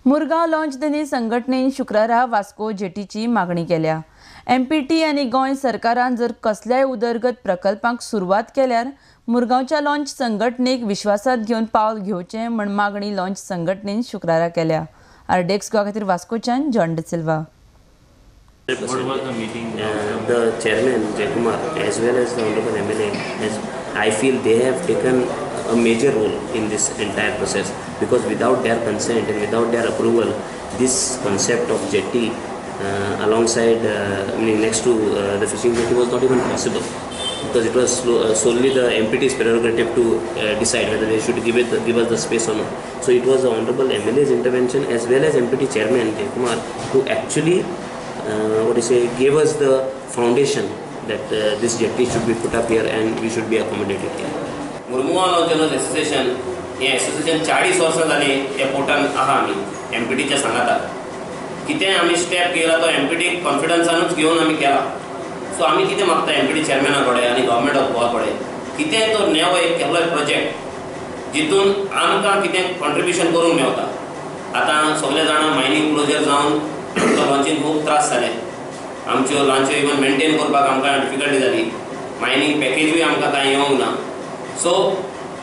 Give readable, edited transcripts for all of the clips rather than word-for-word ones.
Murgaon launch धनी संघटनेन शुक्रारा वास्को जेटीची मागणी केल्या. एमपीटी आनी गोंय सरकारान जर कसल्याय उदरगत प्रकल्पांक सुरवात केल्यार मुरगांवच्या लॉंच संघटनेक विश्वासात घेवन पावल घेवचें म्हण मागणी लॉंच संघटनेन शुक्रारा केल्या. आरडीएक्स गोवा खातीर वास्कोच्यान John D'Silva. What was the meeting? The chairman Jaykumar as well as the honorable MLA, as I feel they have taken a major role in this entire process, because without their consent and without their approval, this concept of jetty alongside, I mean, next to the fishing jetty was not even possible, because it was solely the MPT's prerogative to decide whether they should give us the space or not. So it was the honorable MLA's intervention as well as MPT chairman Jaykumar who actually gave us the foundation that this jetty should be put up here and we should be accommodated here. Mormugao launch owners association हें association 40 वर्सां जालीं ह्या पोर्टान आहा. आमी एमपीटीच्या सांगाताक कितें आमी step घेयला तो एमपीटी कॉन्फिडन्सानूच घेवन आमी केला. सो आमी कितें मागता एमपीटी चेअरमॅना कडेन आनी गव्हर्मेंट ऑफ गोवा कडेन, कितें तो नवो एक केल्लो प्रोजेक्ट जितून आमकां कितें कॉन्ट्रिब्युशन करूंक मेवता. आतां सगळे जाणां मायनींग क्लोजर जावन आमकां लॉंचीन खूब त्रास जाले. आमच्यो लॉंच्यो इवन मेनटेन करपाक आमकां डिफिकल्टी जाली. मायनींग पॅकेजूय आमकां कांय येवंक ना. सो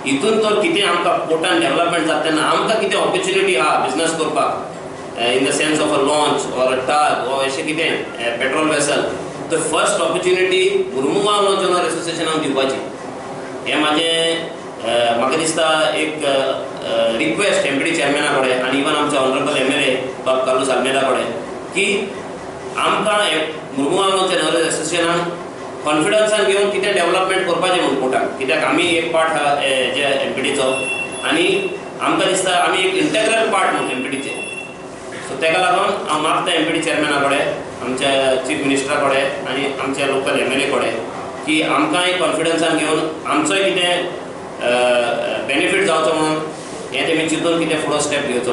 हितून तर कितें आमकां पोर्टान डेवलपमेंट जाता तेन्ना आमकां कितें ऑपॉर्च्युनिटी आहा बिजनस करपाक, in the sense of a launch or a tug or अशें कितें पेट्रोल वेसल, तर first opportunity Mormugao launch owner एसोसिएशनाक दिवपाची. हें म्हाजें म्हाका दिसता एक रिक्वेस्ट एमपीटी चेअरमॅना कडेन आनी इवन आमचे ऑनरेबल एमएलए बाब कार्लूस आल्मेदा कडेन की आमकां मुरमुगांव लॉंच ओनर एसोसिएशनाक कॉन्फिडन्सान घेवन कितें डेवलपमेंट करपाचें म्हूण पोर्टाक, कित्याक आमी एक पार्ट आहा जे एमपीटीचो आनी आमकां दिसता आमी एक इंटेग्रल पार्ट म्हूण एमपीटीचे. सो तेका लागून हांव मागता एमपीटी चेअरमॅना कडेन, आमच्या चीफ मिनिस्टरा कडेन आनी आमच्या लोकल एमएलए कडेन की आमकांय कॉन्फिडन्सान घेवन आमचोय कितें बेनिफीट जावचो म्हणून हें तेमी चिंतून कितें फुडो स्टेप घेवचो.